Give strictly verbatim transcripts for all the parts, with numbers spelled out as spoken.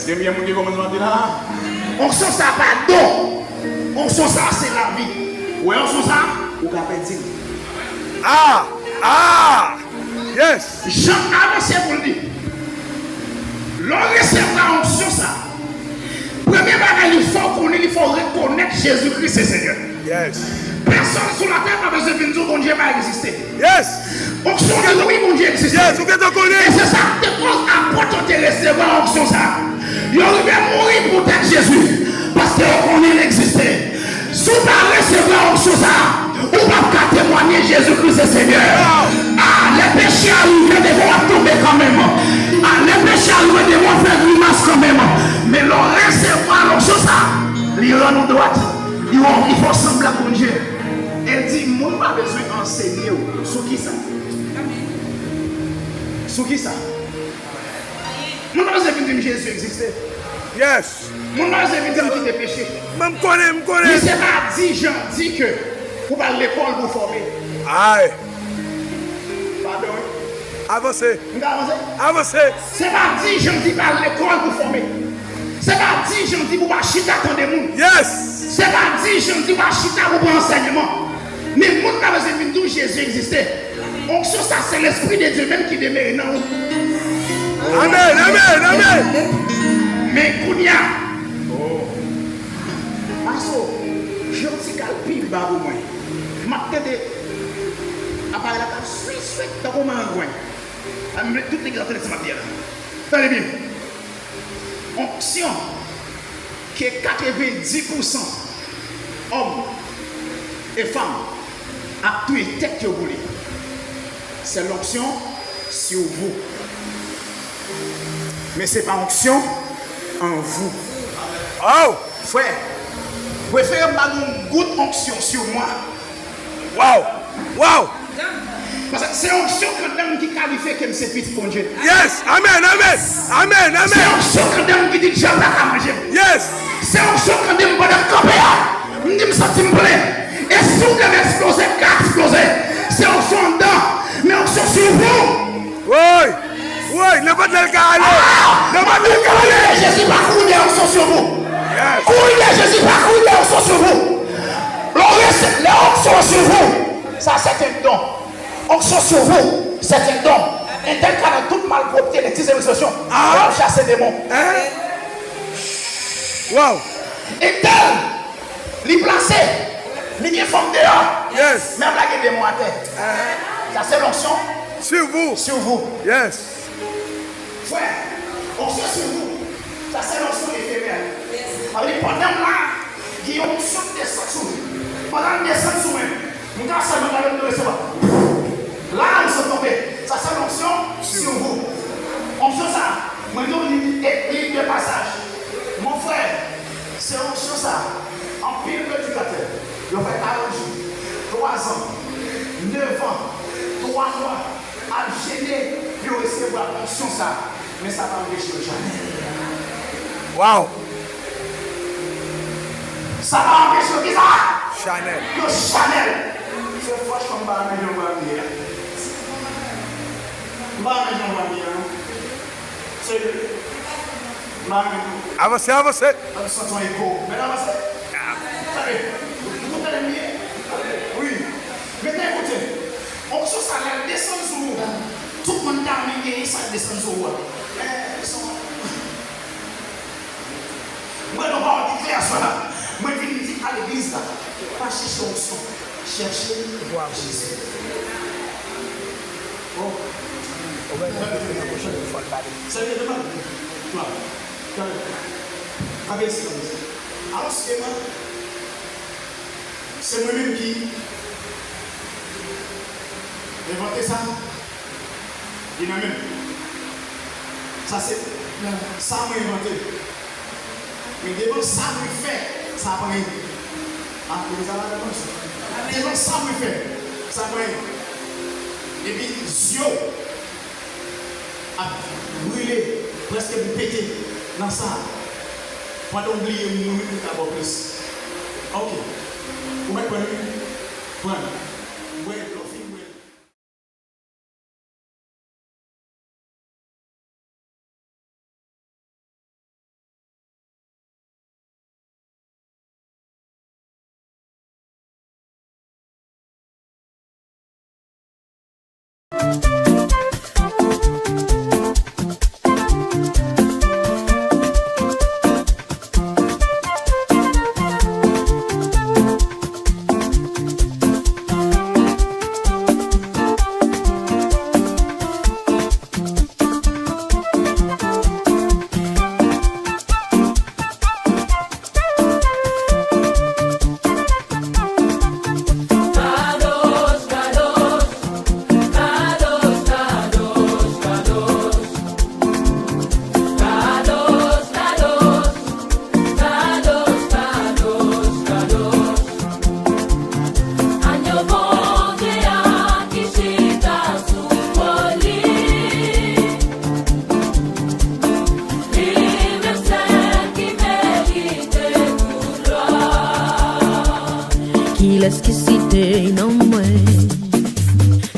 Gen byen moun ki kòmanse maten la. Onksyon sa pa don. Onksyon sa se lavi. Ou wè onksyon sa, ou ka pèdi l. Ah! Ah! Yes! Jan avanse pou l di, lè w resevwa onksyon sa, premye bagay li fè w konnen, li fè w rekonèt Jezikri se Senyè. Yes. Pèsonn sou latè pa bezwen vin di w Bondye pa egziste. Yes. Onksyon di wi Bondye egziste. Yes, ou gentan konnen. E se sa k te koz apot yo te resevwa onksyon sa. Yo rive mouri poutèt Jezi, paske yo konnen l egziste. Si w pa resevwa onksyon sa, ou p ap ka temwanye Jezikri se Senyè. Ah, lè peche a rive devan w ap tonbe kanmenm. Ah, lè peche a rive devan w ap fè grimas kanmenm. Men lè w resevwa onksyon sa, li rann ou dwat. Li wè w, li fè w sanble ak Bondye. E l di, moun pa bezwen ansenye w sou kisa? Sou kisa? Moun pa bezwen vin di m Jezi egziste. Yes. Moun pa bezwen vin di m kite peche. Men m konnen, m konnen. Men se pa di jan di ke pou w al lekòl pou w fòme. Ay. Padon, wi. Avanse. M ka avanse? Avanse. Se pa di jan di pa al lekòl pou fòme. Se pa di jan di pou pa chita tande moun. Yes. Se pa di jan di pa chita pou pran ansèyman. Men moun pa bezwen vin di w Jezi egziste. Onksyon sa se Lespri de Dye menm ki demere nan ou. Amen, amen, amen. Men kounye a, Paso, jan ti kal pi ba pou mwen. M ap tande aparèy la k ap swi swi tankou marangwen. A, m vle tout legliz la tande sa m ap di a la. Tande byen. Onksyon ke katrevendis pousan òm e fanm ap touye tèt yo pou li. C'est l'onction sur vous. Men se pa onksyon an vou. Oh! Frè, prefere m ba nou yon gout onksyon sur moi. Wow! Wow! Paske se onksyon k anndan m ki kalifye ke m se pitit Bondye. Yes! Amen! Amen! Amen! Amen! Se onksyon k anndan m ki di dyab la ka manje m. Yes! Se onksyon k anndan m pandan m kanpe a. M di m santi m plen. E si w dwe eksploze, m ka eksploze. Se onksyon anndan. Men onksyon sur vous. Woy! Woy! Nenpòt lè l ka ale! Nenpòt lè l ka ale! Jezi pa kouri dèyè onksyon sur vous. Yes. Kouri dèyè Jezi pa kouri dèyè onksyon sur vous. Lè w rese-, lè onksyon sur vous, sa se te don. Onction sur vous, c'est un don. Entèl ka nan tout malpwòpte, legliz de l'expression. Ah. L ap chase demon. Hein? Wow. Entèl, li plase, li gen fanm deyò. Yes. Men ap lage demon atè. Ah. Sa se l'onction sur vous. Sur vous. Yes. Frè, onction sur vous. Sa se l'onction éphémère. Sa vle di pandan m la, gen yon onksyon k desann sou mwen. Pandan l desann sou mwen, m ka sèlman gade m resevwa. La, m sot tonbe. Sa se l'onction sur vous. Onksyon sa, mwen di w li, li de pasaj. Mon frè, se onksyon sa, anpil predikatè, yo fè karant jou, twazan, nevan, twa mwa, ap jene pou yo resevwa onksyon sa, men sa pa anpeche yo Chanèl. Wow! Sa pa anpeche yo kisa? Chanèl. Yo Chanèl. Se franchman m pa renmen jan w pral ye a. M pa renmen jan w pral ye a, non. Serye. M pa renmen tou. Avanse, avanse. An santi yon eko. Mèt avanse. Tande. Ou tande m byen? Wi. Men tande koute. Onksyon sa lè l desann sou ou, tout moun ta renmen genyen sa k desann sou ou a. Men, mwen gen yon pawòl ki klè aswè la. Mwen vin di a legliz la, pa chèche onksyon, chèche vwa Jezi. Oh. Serye, demen. Tande. Tande. Tande. Alòske mwen, se mwen menm ki envante sa. Li nan men m. Sa se sa mwen envante. Men devan sa mwen fè, sa pa anyen. A, kote sa la nan sa. Devan sa mwen fè, sa pa anyen. Epi zye w ap brile, prèske pou pete nan sa. Pandan w bliye mwen menm mwen ka ba w plis. Ok. Ou mèt pran li? Pran li. Bwè, lè w fin bwè. Kilès ki site non mwen?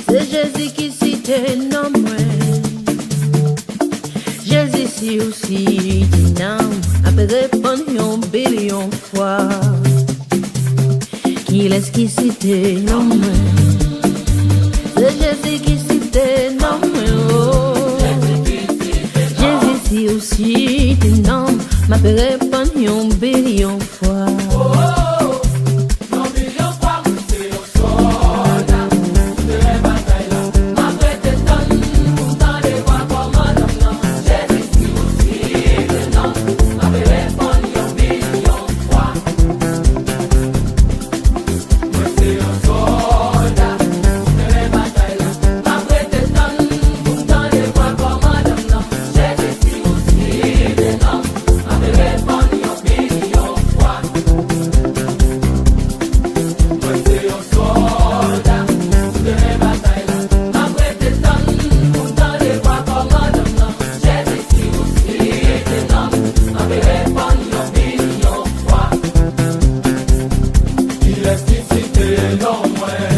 Se Jezi ki site non mwen. Jezi, si w site non m, m ap reponn yon bilyon fwa. Kilès ki site non mwen? Se Jezi ki site non mwen, o. Jezi, si w site non m, m ap reponn yon bilyon fwa. Kilès ki site non mwen?